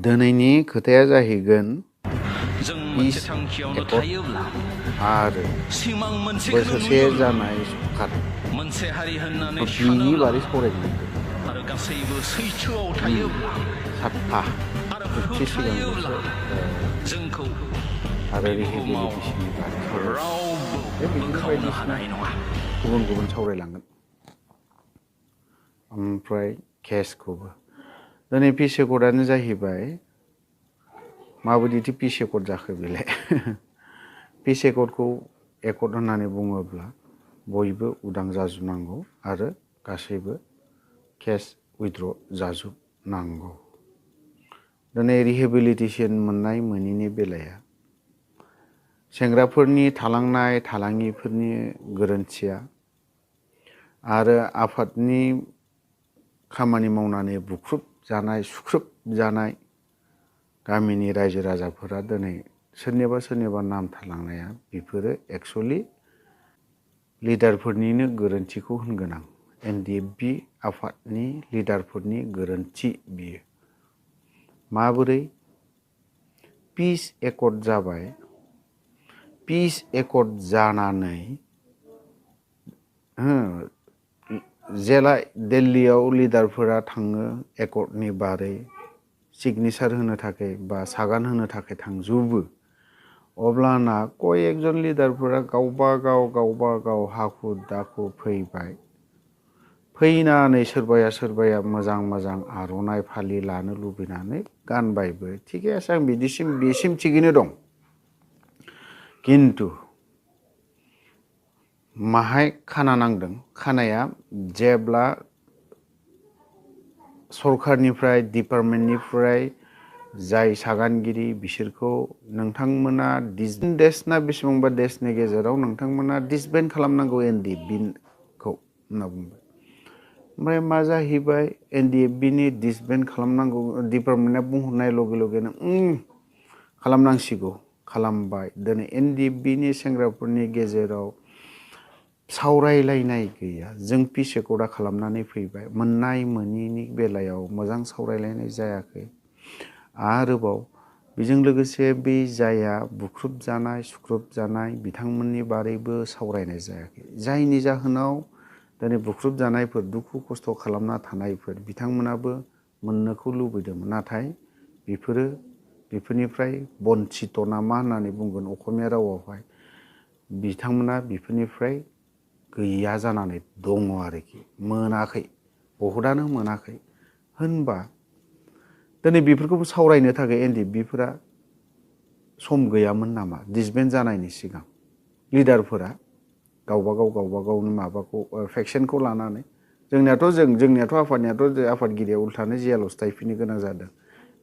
दिनैनि खोथाया जाहैगोन आरो बोसोरसे जानाय सखार बिनि बारै सावरायनो सातथा ओंथि सिगांल'सो आरो रिहेबिलिटेसननि बारै सावरायगोन बिदिनो बायदिसिना गुबुन गुबुन सावरायलांगोन ओमफ्राय केसखौबो दिनै पिस एकर्डआनो जाहैबाय माबायदि पिस एकर्ड जाखो बेलाय पिस एकर्डखौ एकर्ड होननानै बुङोब्ला बयबो उदां जाजोबनांगौ आरो गासैबो केस उइथड्र जाजोबनांगौ दिनै रिहेबिलिटेसन मोननाय मोनैनि बेलाया सेंग्राफोरनि थालांनाय थालाङिफोरनि गोरोन्थिया आरो आफादनि खामानि मावनानै बुख्रुब जानाय सुख्रुब जानाय गामिनि रायजो राजाफोरा दिनै सोरनिबा नाम थालांनाया बेफोरो एक्सुअलि लिडारफोरनिनो गोरोन्थिखौ होनगोन आं NDFB आफादनि लिडारफोरनि गोरोन्थि बियो माबोरै पिस एकर्ड जाबाय पिस एकर्ड जानानै जेला दिल्लीयाव लिडारफोरा थाङो एकर्डनि बारै सिगनेचार होनो थाखाय बा सागान होनो थाखाय थांजोबो अब्लाना कयेकजन लिडारफोरा गावबा गाव हाखु दाखु फैबाय फैनानै सोरबाया मोजां आर'नाइ फालि लानो लुबैनानै गानबायबो थिगैयासो आं बेसिम थिगैनो दं किन्तु माहाय खाना नांदों खानाया जेब्ला सरकारनिफ्राय डिपार्टमेन्टनिफ्राय जाय सागानगिरि बिसोरखौ नोंथांमोना देशना बेसेबांबा देशनि गेजेराव नोंथांमोना डिसबेन्ड खालामनांगौ NDFBखौ होनना बुंबाय ओमफ्राय मा जाहैबाय NDFBनि डिसबेन्ड खालामनांगौ डिपार्टमेन्टआ बुंहरनाय लगे लगेनो खालामनांसिगौ खालामबाय दिनै NDFBनि सेंग्राफोरनि गेजेराव सावरायलायनाय गैया जों पिस एकर्डआ खालामनानै फैबाय मोननाय मोनैनि बेलायाव मोजां सावरायलायनाय जायाखै आरोबाव बेजों लोगोसे बे जाया बुख्रुब जानाय सुख्रुब जानाय बिथांमोननि बारैबो सावरायनाय जायाखै जायनि जाहोनाव दिनै बुख्रुब जानायफोर दुखु खस्थ' खालामना थानायफोर बिथांमोनाबो मोननोखौ लुबैदोंमोन नाथाय बेफोरनिफ्राय बन्चित ना मा होननानै बुंगोन असमिया रावावहाय बिथांमोना बेफोरनिफ्राय गैया जानानै दङ आरोखि मोनाखै बहुदानो मोनाखै होनबा दिनै बेफोरखौबो सावरायनो थाखाय NDFBफोरा सम गैयामोन नामा डिसबेन्ड जानायनि सिगां लिडारफोरा गावबा गावनि माबाखौ फेक्सनखौ लानानै जोंनियाथ' आफादगिरिया उल्थानो जेलआवसो थाहैफिननो गोनां जादों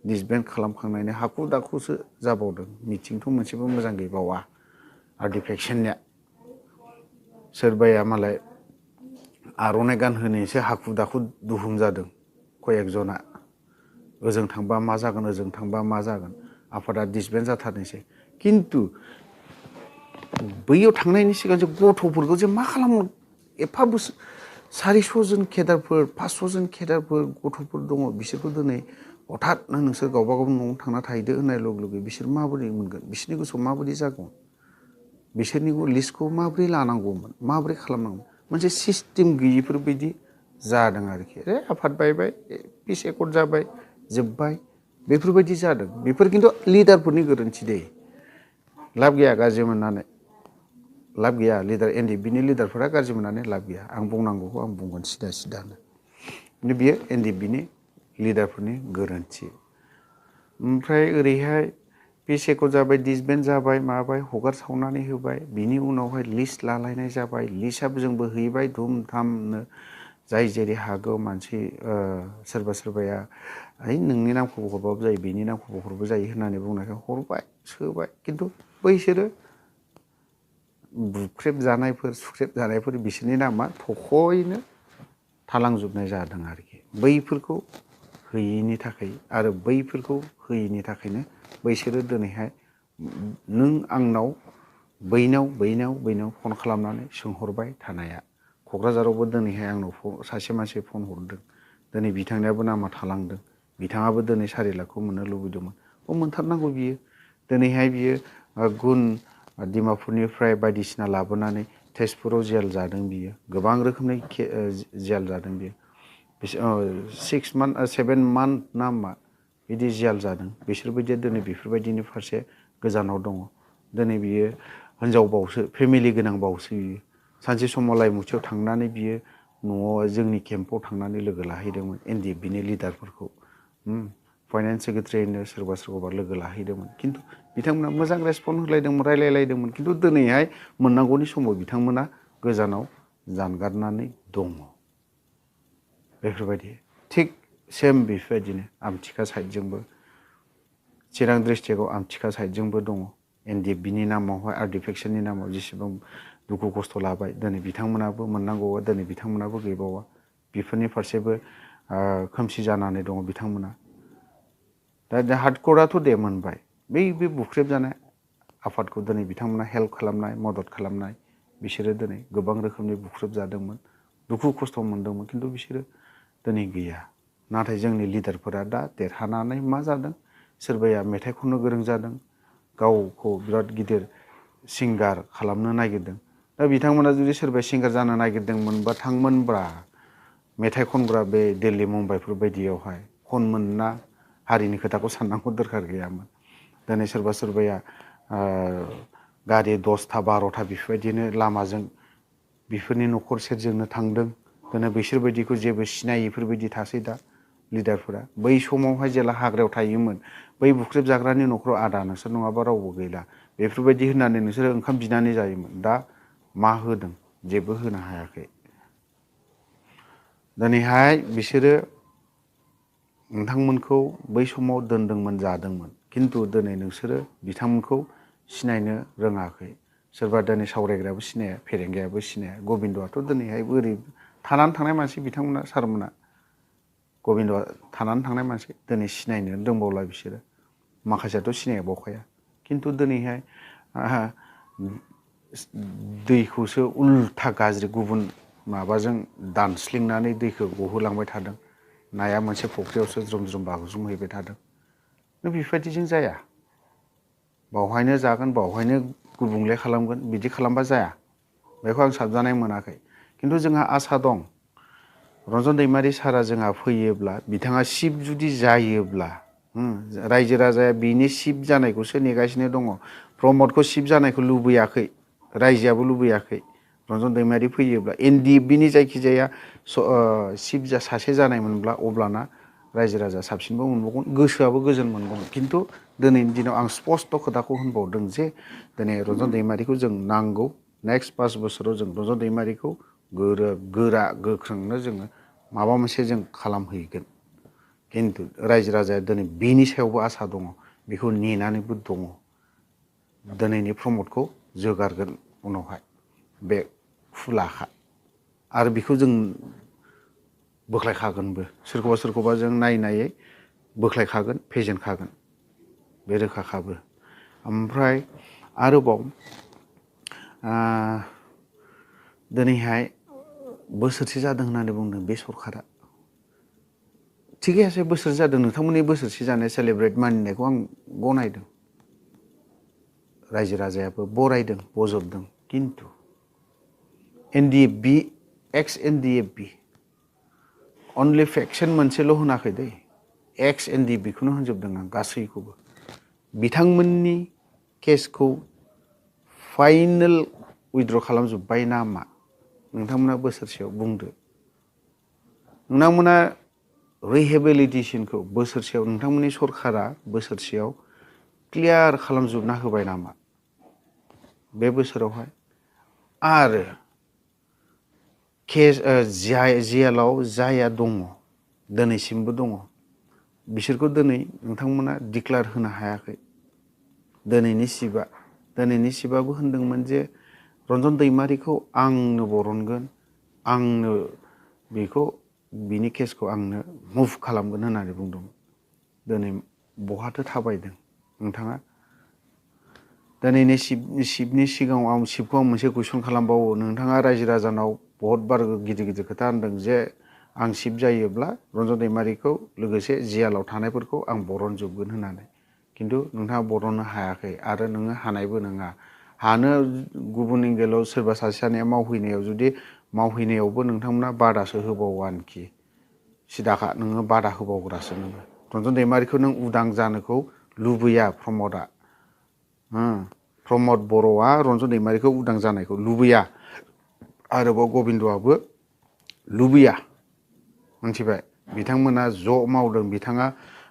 डिसबेन्ड खालामखांनायनि हाखु दाखुसो जाबावदों मिटिंथ' मोनसेबो मोजां गैबावा आरडि फेक्सननिया सोरबाया मालाय आर'नाइ गानहोनायसो हाखु दाखु दुहुम जादों कयेकजना ओजों थांबा मा जागोन आफादा डिसबेन्ड जाथारनोसै किन्तु बैयाव थांनायनि सिगां जे गथ'फोरखौ जे मा खालामो एफा बोसोर 400 जन केडारफोर 500 जन केडारफोर गथ'फोर दङ बिसोरखौ दिनै हठातनो नोंसोर गावबा गाव न'आव थांना थाहैदो होननाय लगे लगे बिसोर माबोरै मोनगोन बिसोरनि गोसोआव माबोरै जागोन बिसोरनि लिस्टखौ माबोरै लानांगौमोन माबोरै खालामनांगौमोन मोनसे सिस्टेम गैयिफोर बायदि जादों आरोखि आफाद बायबाय पिस एकर्ड जाबाय जोब्बाय बेफोरबायदि जादों बेफोर खिन्थु लिडारफोरनि गोरोन्थि दे लाब गैया गाज्रि मोननानै लाब गैया NDFBनि लिडारफोरा गाज्रि मोननानै लाब गैया आं बुंनांगौखौ आं बुंगोन सिदानो खिन्थु बियो NDFBनि लिडारफोरनि गोरोन्थि ओमफ्राय ओरैहाय पिस एकर्ड जाबाय डिसबेन्ड जाबाय माबाय हगार सावनानै होबाय बिनि उनावहाय लिस्ट लालायनाय जाबाय लिस्टआबो जोंबो हैबाय धुम धामनो जाय जेरै हागौ मानसि सोरबाया नोंनि नामखौ हरबाबो जायो बेनि नामखौ हरबाबो जायो होननानै बुंनायखाय हरबाय सोबाय खिन्थु बैसोरो बुख्रेब जानायफोर सुख्रेब जानायफोर बिसोरनि नामा थखयैनो थालांजोबनाय जादों आरोखि बैफोरखौ होयैनि थाखायनो बैसोरो दिनैहाय नों आंनाव बैनाव फन खालामनानै सोंहरबाय थानाया क'क्राझारावबो दिनैहाय आंनाव सासे मानसि फन हरदों दिनै बिथांनियाबो नामा थालांदों बिथाङाबो दिनै 4 लाखखौ मोननो लुबैदोंमोन मोनथारनांगौ बियो दिनैहाय बियो गुन डिमापुरनिफ्राय बायदिसिना लाबोनानै तेजपुराव जेल जादों बियो गोबां रोखोमनि जेल जादों बियो 6 month 7 month ना मा बिदि जेल जादों बिसोरबायदिया दिनै बेफोरबायदिनि फारसे गोजानाव दङ दिनै बियो हिनजाव बावसो फेमिलि गोनां बावसो बियो सानसे समाव लाइमुथियाव थांनानै बियो न'आव जोंनि केम्पआव थांनानै लोगो लाहैदोंमोन NDFBनि लिडारफोरखौ फाइनान्स सेक्रेटारिनो सोरबा लोगो लाहैदोंमोन खिन्थु बिथांमोना मोजां रेसपन्स होलायदोंमोन रायलायलायदोंमोन खिन्थु दिनैहाय मोननांगौनि समाव बिथांमोना गोजानाव जानगारनानै दङ बेफोरबायदि थिग सेम बेफोरबायदिनो आमथिखा साइडजोंबो चिरां डिस्ट्रिक्टआव आमथिखा साइडजोंबो दङ NDFBनि नामावहाय आर्टिफिक्सनि नामाव जेसेबां दुखु खस्थ' लाबाय दिनै बिथांमोनाबो मोननांगौआ दिनै बिथांमोनाबो गैबावा बेफोरनि फारसेबो खोमसि जानानै दङ बिथांमोना दा हार्डक'राथ' दे मोनबाय बे बुख्रेबजानाय आफादखौ दिनै बिथांमोना हेल्प खालामनाय मदद खालामनाय बिसोरो दिनै गोबां रोखोमनि बुख्रेबजादोंमोन दुखु खस्थ' मोनदोंमोन खिन्थु बिसोरो दिनै गैया नाथाय जोंनि लिडारफोरा दा देरहानानै मा जादों सोरबाया मेथाइ खननो गोरों जादों गावखौ बिराद गिदिर सिंगार खालामनो नागिरदों दा बिथांमोना जुदि सोरबा सिंगार जानो नागिरदोंमोनबा थांमोनब्रा मेथाइ खनग्रा बे दिल्ली मुम्बाइफोर बायदियावहाय खनमोन ना हारिनि खोथाखौ साननांगौ दरखार गैयामोन दिनै सोरबाया गारि 10था 12था बेफोरबायदिनो लामाजों बेफोरनि न'खर सेरजोंनो थांदों दिनै बिसोरबायदिखौ जेबो सिनायिफोरबायदि थासै दा लिडारफोरा बै समावहाय जेला हाग्रायाव थायोमोन बै बुख्रेब जाग्रानि न'खराव आदा नोंसोर नङाबा रावबो गैला बेफोरबायदि होननानै नोंसोरो ओंखाम बिनानै जायोमोन दा मा होदों जेबो होनो हायाखै दिनैहाय बिसोरो नोंथांमोनखौ बै समाव दोनदोंमोन जादोंमोन खिन्थु दिनै नोंसोरो बिथांमोनखौ सिनायनो रोङाखै सोरबा दिनै सावरायग्रायाबो सिनाया फेरेंगायाबो सिनाया गबिन्दआथ' दिनैहायबो ओरै थानानै थांनाय मानसि बिथांमोना सारमोना गबिन्दआ थानानै थांनाय मानसि दिनै सिनायनो रोंबावला बिसोरो माखासेयाथ' सिनायबावखाया खिन्थु दिनैहाय दैखौसो उल्था गाज्रि गुबुन माबाजों दानस्लिंनानै दैखौ गहोलांबाय थादों नाया मोनसे फुख्रियावसो ज्रुम ज्रुम बाज्रुमहैबाय थादों बेफोरबायदिजों जाया बावहायनो जागोन बावहायनो गुबुंले खालामगोन बिदि खालामबा जाया बेखौ आं साबजानाय मोनाखै खिन्थु जोंहा आसा दं रन्जन दैमारि सारा जोंहा फैयोब्ला बिथाङा चिफ जुदि जायोब्ला रायजो राजाया बिनि चिफ जानायखौसो नेगासिनो दङ प्रमदखौ चिफ जानायखौ लुबैयाखै रायजोआबो लुबैयाखै रन्जन दैमारि फैयोब्ला NDFBनि जायखिजाया चिफ सासे जानायमोनब्ला अब्लाना रायजो राजा साबसिनबो मोनबावगोन गोसोआबो गोजोन मोनगौमोन खिन्थु दिनैनि दिनाव आं स्पस्ट' खोथाखौ होनबावदों जे दिनै रन्जन दैमारिखौ जों नांगौ नेक्स्ट 5 बोसोराव जों रन्जन दैमारिखौ गोरा गोख्रोंनो जोङो माबा मोनसे जों खालामहैगोन खिन्थु रायजो राजाया दिनै बेनि सायावबो आसा दङ बेखौ नेनानैबो दङ दिनैनि प्रमदखौ जोगारगोन उनावहाय बे खुलाखा आरो बेखौ जों बोख्लायखागोनबो सोरखौबा जों नायै बोख्लायखागोन फेजेनखागोन बे रोखाखाबो ओमफ्राय आरोबाव दिनैहाय बोसोरसे जादों होननानै बुंदों बे सरखारा थिगैयासो बोसोरसे जादों नोंथांमोननि बोसोरसे जानाय सेलेब्रेट मानिनायखौ आं गनायदों रायजो राजायाबो बरायदों बजबदों खिन्थु NDFB एक्स NDFB अनलि फेक्सन मोनसेल' होनाखै दै एक्स NDFBखौनो होनजोबदों आं गासैखौबो बिथांमोननि केसखौ फाइनेल उइथड्र खालामजोब्बाय नामा नोंथांमोना बोसोरसेयाव बुंदो नोंथांमोना रिहेबिलिटेसनखौ बोसोरसेयाव नोंथांमोननि सरकारा बोसोरसेयाव क्लियार खालामजोबना होबाय नामा बे बोसोरावहाय आरो केस जेलाव जाया दङ दिनैसिमबो दङ बिसोरखौ दिनै नोंथांमोना डिक्लेयार होनो हायाखै दिनैनि सिबाबो होनदोंमोन जे रन्जन दैमारिखौ आंनो बरनगोन आंनो बेखौ बिनि केसखौ आंनो मुभ खालामगोन होननानै बुंदोंमोन दिनै बहाथो थाबायदों नोंथाङा दिनैनि चिफनि सिगाङाव चिफखौ आं मोनसे कुइसन खालामबावो नोंथाङा रायजो राजानाव बहुद बार गिदिर खोथा होनदों जे आं चिफ जायोब्ला रन्जन दैमारिखौ लोगोसे जियालाव थानायफोरखौ आं बरनजोबगोन होननानै खिन्थु नोंथाङा बरननो हायाखै आरो नोङो हानायबो नङा हानो गुबुननि गेलाव सोरबा सासे सानैया मावहैनायाव जुदि मावहैनायावबो नोंथांमोना बादासो होबावो आनखि सिदाखा नोङो बादा होबावग्रासो नोङो रन्जन दैमारिखौ नों उदां जानोखौ लुबैया प्रमदआ प्रमद बर'आ रन्जन दैमारिखौ उदां जानायखौ लुबैया आरोबाव गबिन्दआबो लुबैया मिथिबाय बिथांमोना ज' मावदों बिथाङा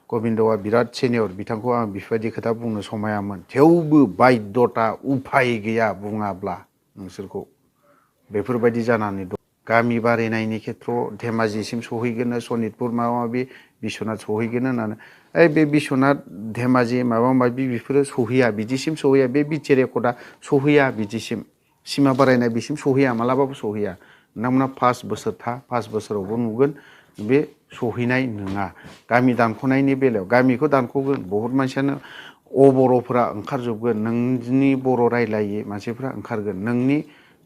गबिन्दआ बिराद सिनियर बिथांखौ आं बेफोरबायदि खोथा बुंनो समायामोन थेवबो बायध'था उफाय गैया बुङाब्ला नोंसोरखौ बेफोरबायदि जानानै दं गामि बारायनायनि खेथ्रआव धेमाजिसिम सहैगोन सनितपुर माबा माबि बिश्वनाथ सहैगोन होननानै ओइ बे बिश्वनाथ धेमाजि माबा माबि बेफोरो सहैया बिदिसिम सहैया बे बिटि रेकर्डआ सहैया बिदिसिम सिमा बारायनाय बिसिम सहैया मालाबाबो सहैया नोंथांमोना 5 बोसोर था 5 बोसोरावबो नुगोन बे सहैनाय नङा गामि दानख'नायनि बेलायाव गामिखौ दानख'गोन बहुत मानसियानो बर'फोरा ओंखारजोबगोन नोंनि बर' रायलायै मानसिफ्रा ओंखारगोन नोंनि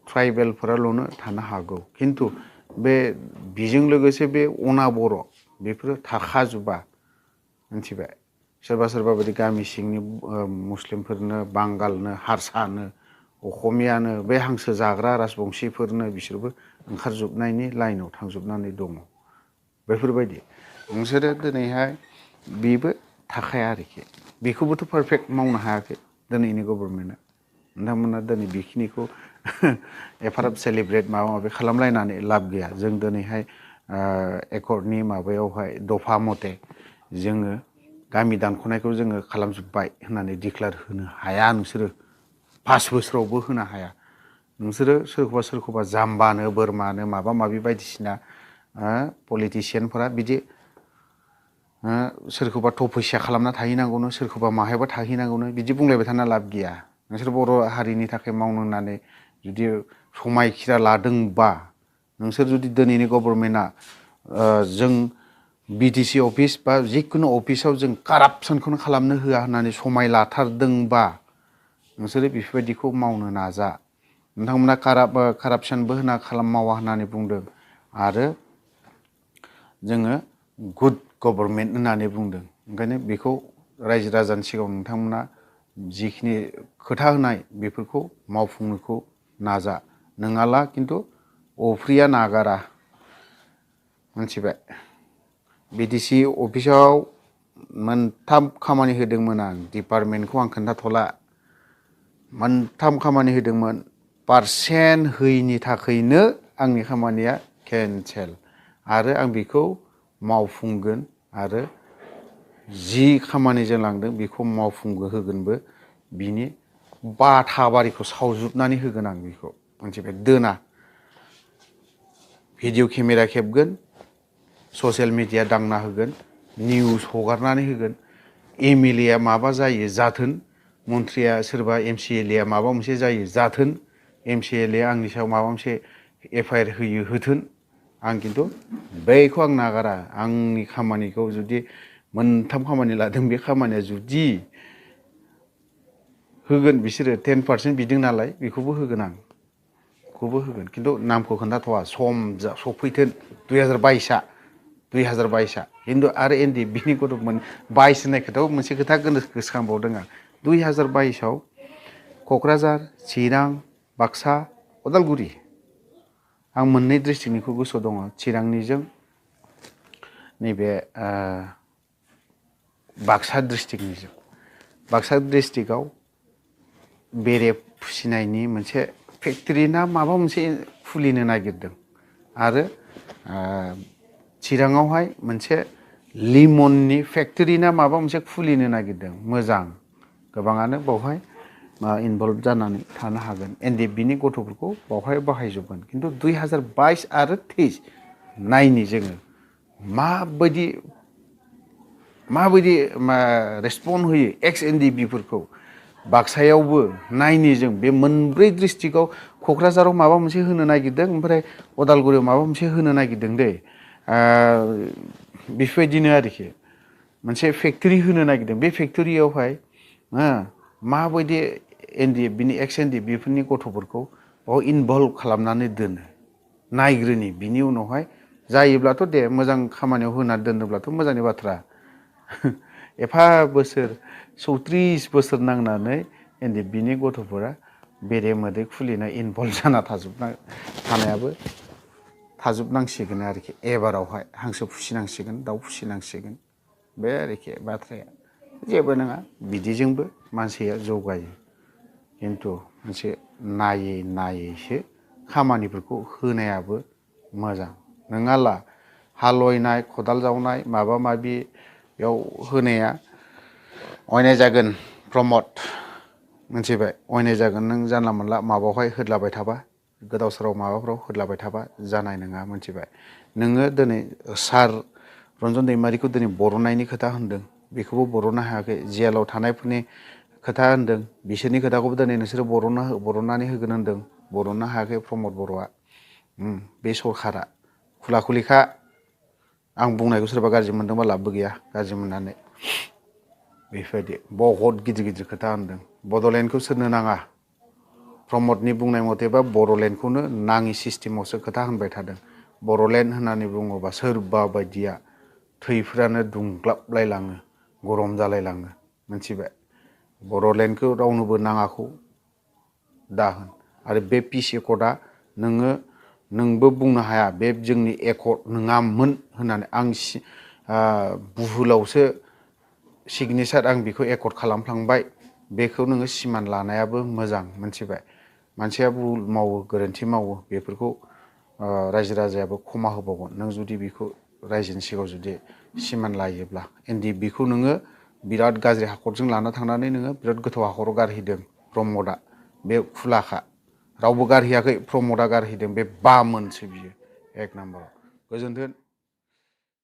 ट्राइबेलफोराल'नो थानो हागौ खिन्थु बे बेजों लोगोसे बे अना बर' बेफोरो थाखाजोबा मिथिबाय सोरबा सोरबा बायदि गामि सिंनि मुस्लिमफोरनो बांगालनो हारसानो अखमियानो बे हांसो जाग्रा राजबंशिफोरनो बिसोरबो ओंखारजोबनायनि लाइनाव थांजोबनानै दङ बेफोरबायदि नोंसोरो दिनैहाय बेबो थाखाया आरोखि बेखौबोथ' पारफेक्ट मावनो हायाखै दिनैनि गभर्नमेन्टआ नोंथांमोना दिनै बेखिनिखौ एफाराब सेलिब्रेट माबा माबि खालामलायनानै लाब गैया जों दिनैहाय एकर्डनि माबायावहाय दफा मथे जोङो गामि दानख'नायखौ जोङो खालामजोब्बाय होननानै डिक्लेयार होनो हाया नोंसोरो 5 बोसोरावबो होनो हाया नोंसोरो सोरखौबा जाम्बानो बोरमानो माबा माबि बायदिसिना पलिटिसियानफोरा बिदि सोरखौबा थफैसा खालामना थाहैनांगौनो सोरखौबा माहायबा थाहैनांगौनो बिदि बुंलायबाय थाना लाब गैया नोंसोर बर' हारिनि थाखाय मावनो होननानै जुदि समायखिरा लादोंबा नोंसोर जुदि दिनैनि गभर्नमेन्टआ जों बिटिसि अफिस बा जिखुनु अफिसाव जों कारापसनखौनो खालामनो होआ होननानै समाय लाथारदोंबा नोंसोरो बेफोरबायदिखौ मावनो नाजा नोंथांमोना कारापसनबो मावा होननानै बुंदों आरो जोङो गुड गभर्नमेन्ट होननानै बुंदों ओंखायनो बेखौ रायजो राजानि सिगाङाव नोंथांमोना जिखिनि खोथा होनाय बेफोरखौ मावफुंनोखौ नाजा नङाला खिन्थु अफ्रिया नागारा मिथिबाय बिटिसि अफिसाव 3 खामानि होदोंमोन आं डिपार्टमेन्टखौ आं खोन्थाथ'ला 3 खामानि होदोंमोन पारसेन्ट होयिनि थाखायनो आंनि खामानिया केन्सेल आरो आं बेखौ मावफुंगोन आरो जि खामानिजों लांदों बेखौ होगोनबो बिनि बाथा बारिखौ सावजोबनानै होगोन आं बेखौ मिथिबाय दोना भिडिअ केमेरा खेबगोन ससियेल मिडिया दांना होगोन निउस हगारनानै होगोन एमएलए आ माबा जायो जाथों मन्थ्रिया सोरबा एमसिएलए आ माबा मोनसे जायो जाथों एमसिएलए आंनि सायाव माबा मोनसे एफआइआर होयो होथों आं खिन्थु बैखौ आं नागारा आंनि खामानिखौ जुदि 3 खामानि लादों बे खामानिया जुदि होगोन बिसोरो 10% बिदों नालाय बेखौबो होगोन आं खौबो होगोन खिन्थु नामखौ खोन्थाथ'वा सम सफैथों 2022 खिन्थु आरो एनडिएफबिनि गभर्नमेन्ट 22 होननाय खोथायाव मोनसे खोथा गोसोखांबावदों आं 2022 आव क'क्राझार चिरां बाक्सा उदालगुरि आं मोननै डिस्ट्रिक्टनिखौ गोसोआव दङ चिरांनिजों नैबे बाक्सा डिस्ट्रिक्टनिजों बाक्सा डिस्ट्रिक्टआव बेरे फिसिनायनि मोनसे फेक्टरि ना माबा मोनसे खुलिनो नागिरदों आरो चिराङावहाय मोनसे लिमननि फेक्टरि ना माबा मोनसे खुलिनो नागिरदों मोजां गोबाङानो बावहाय इनभल्भ जानानै थानो हागोन एनडिएफबिनि गथ'फोरखौ बावहाय बाहायजोबगोन खिन्थु 2022 आरो 23 नायनि जोङो माबायदि रेसपन्ड होयो एक्स एनडिएफबिफोरखौ बाक्सायावबो नायनि जों बे मोनब्रै डिस्ट्रिक्टआव क'क्राझाराव माबा मोनसे होनो नागिरदों ओमफ्राय उदालगुरियाव माबा मोनसे होनो नागिरदों दै बेफोरबायदिनो आरोखि मोनसे फेक्टरि होनो नागिरदों बे फेक्टरियावहाय माबायदि एनडिएफबिनि एक्स एनडिएफबिफोरनि गथ'फोरखौ बाव इनभल्भ खालामनानै दोनो नायग्रोनि बिनि उनावहाय जायोब्लाथ' दे मोजां खामानियाव होना दोनोब्लाथ' मोजांनि बाथ्रा एफा बोसोर 34 बोसोर नांनानै बिनि गथ'फोरा बेरे मोदै खुलिना इनभल्भ जाना थानायाबो थाजोबनांसिगोन आरोखि एबारावहाय हांसो फिसिनांसिगोन दाउ फिसिनांसिगोन बे आरोखि बाथ्राया जेबो नङा बिदिजोंबो मानसिया जौगायो खिन्थु मोनसे नायै नायैसो खामानिफोरखौ होनायाबो मोजां नङाला हालएवनाय खदाल जावनाय माबा माबि बेयाव होनाया अयनाय जागोन प्रमद मोनथिबाय अयनाय जागोन नों जानला मोनला माबायावहाय होदलाबाय थाबा गोदाव सोराव माबाफ्राव होदलाबाय थाबा जानाय नङा मोनथिबाय नोङो दिनै सार रन्जन दैमारिखौ दिनै बर'नायनि खोथा होनदों बेखौबो बर'नो हायाखै जेलाव थानायफोरनि खोथा होनदों बिसोरनि खोथाखौबो दिनै नोंसोरो बर'नानै होगोन होनदों बर'नो हायाखै प्रमद बर'आ बे सरखारा खुला खुलिखा आं बुंनायखौ सोरबा गाज्रि मोनदोंबा लाबबो गैया गाज्रि मोननानै बेफोरबायदि बहुत गिदिर गिदिर खोथा होनदों बड'लेण्डखौ सोरनो नाङा प्रमदनि बुंनाय मथेबा बड'लेण्डखौनो नाङि सिस्टेमावसो खोथा होनबाय थादों बड'लेण्ड होननानै बुङोबा सोरबा बायदिया थैफ्रानो दुंग्लाबलायलाङो गरम जालायलाङो मोनथिबाय बड'लेण्डखौ रावनोबो नाङाखौ दाहोन आरो बे पिस एकर्डआ नोंबो बुंनो हाया बे जोंनि एकर्ड नङामोन होननानै आं बुहुलावसो सिगनेसार आं बेखौ एकर्ड खालामफ्लांबाय बेखौ नोङो सिमान लानायाबो मोजां मोनथिबाय मानसिया भुल मावो गोरोन्थि मावो बेफोरखौ रायजो राजायाबो क्षमा होबावगोन नों जुदि बेखौ रायजोनि सिगाङाव जुदि सिमान लायोब्ला बेखौ नोङो बिराद गाज्रि हाखरजों लाना थांनानै नोङो बिराद गोथौ हाखराव गारहैदों प्रमदआ बे खुलाखा रावबो गारहैयाखै प्रमदआ गारहैदों बे बामोनसो बियो एक नाम्बाराव गोजोन्थों।